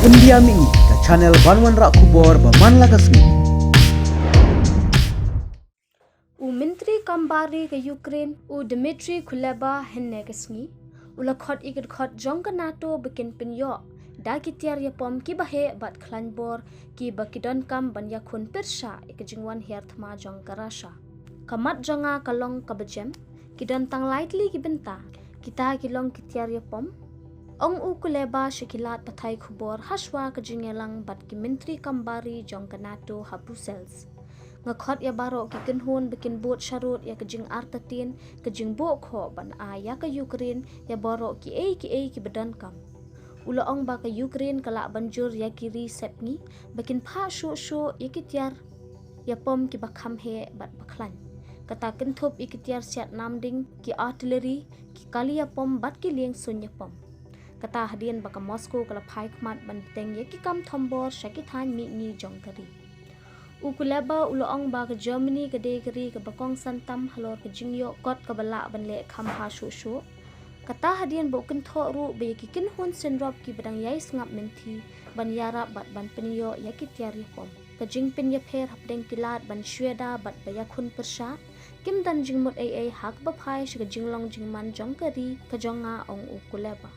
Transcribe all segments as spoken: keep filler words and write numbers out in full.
India Mini, ka channel ban wanrah khubor ba man la ka sngi. U Myntri Kam Bar Ri ka Ukraine, u Dmytro Kuleba, hynne ka sngi u la khot ïa ka dkhot jong ka NATO ba kin pynïoh da ki tiar ïapom kiba heh bad khlaiñ bor kiba ki donkam ban ïakhun pyrshah ïa ka jingwan hiar thma jong ka Russia. Ka mat jong nga ka long kaba jem, ki don tang lai tylli ki bynta, kita ki long ki tiar ïapom, ong u Kuleba sha ki lad pathai khubor hashwa ka jingïalang bad ki Myntri Kam Bar Ri jong ka NATO ha Brussels. Nga khot ïa baroh ki kynhun ba kin bud sharud ïa ka jingartatien, ka jingbuh khoh ban ai ïa ka Ukraine ïa baroh kiei kiei kiba donkam. U la ong ba ka Ukraine ka lah ban jur ïa ki ri sepngi ba kin phah shuh shuh ïa ki tiar ïapom kiba kham heh bad ba khlaiñ. Kata kynthup ïa ki tiar siat namding, ki artillery, ki kali ïapom bad ki lieng suiñ ïapom. Kata hadien ba ka Moscow ka la phai khmat ban bteng ïa ki kam thombor sha ki thaiñ mihngi jong ka ri. U Kuleba u la ong ba ka Germany ka dei ka ri kaba kongsan tam halor ka jingïoh kot kaba lah ban leh kham bha shuh shuh. Kata hadien ba u kynthoh ruh ba ïa ki kynhun synrop kiba dang ïai sngap mynthi ban ïarap bad ban pynïoh ïa ki tiar ïapom. Ka jingpynïapher hapdeng ki lad ban shweda bad ba ïakhun pyrshah kim don jingmut ei ei ha kaba phai sha ka jinglong jingman jong ka ri ka jong nga, ong u Kuleba.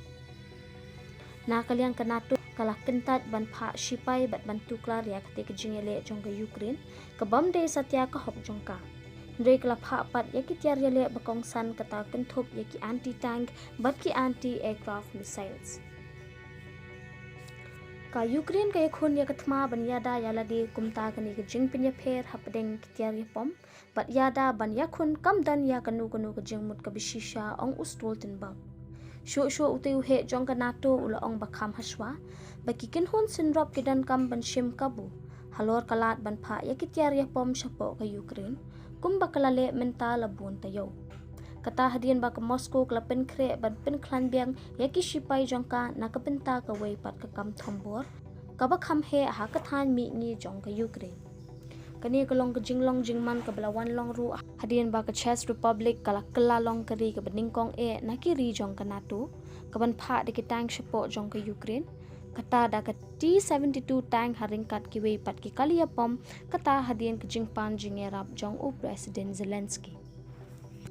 Na ka liang ka NATO ka la kyntait ban phah shipai bad ban tuklar ïa katei ka jingïaleh jong ka Ukraine, ka bym dei satia ka hok jong ka. Hynrei ka la phah pat ïa ki tiar ïaleh ba kongsan, kata kynthup ïa ki anti-tank bad ki anti-aircraft missiles. Ka Ukraine ka ïakhun ïa ka thma ban ïada ïa lade, kumta kane ka jingpynïapher hapdeng ki tiar ïapom bad ïada ban ïakhun kam don ïa kano kano ka jingmut kaba shisha, ong u Stoltenberg. Shuh shuh utei u heh jong ka NATO u la ong ba kham hashwa ba ki kynhun synrop ki donkam ban shim kabu halor ka lad ban phah ïa ki tiar ïapom shapoh ka Ukraine, kumba ka la leh mynta la bun taïew. Kata hadien ba ka Moscow ka la pynkhreh ban pynkhlaiñ biang ïa ki shipai jong ka na ka bynta kawei pat ka kam thombor kaba kham heh ha ka thaiñ mihngi jong ka Ukraine. Kane ka long ka jinglong jingman kaba la wan long ruh hadien ba ka Czech Republic ka la kylla long ka ri kaba nyngkong eh na ki ri jong ka NATO kaban phah da ki tank shapoh jong ka Ukraine, kata da ka T seventy-two tank ha ryngkat kiwei pat ki kali ïapom, kata hadien ka jingpan jingïarap jong u President Zelensky.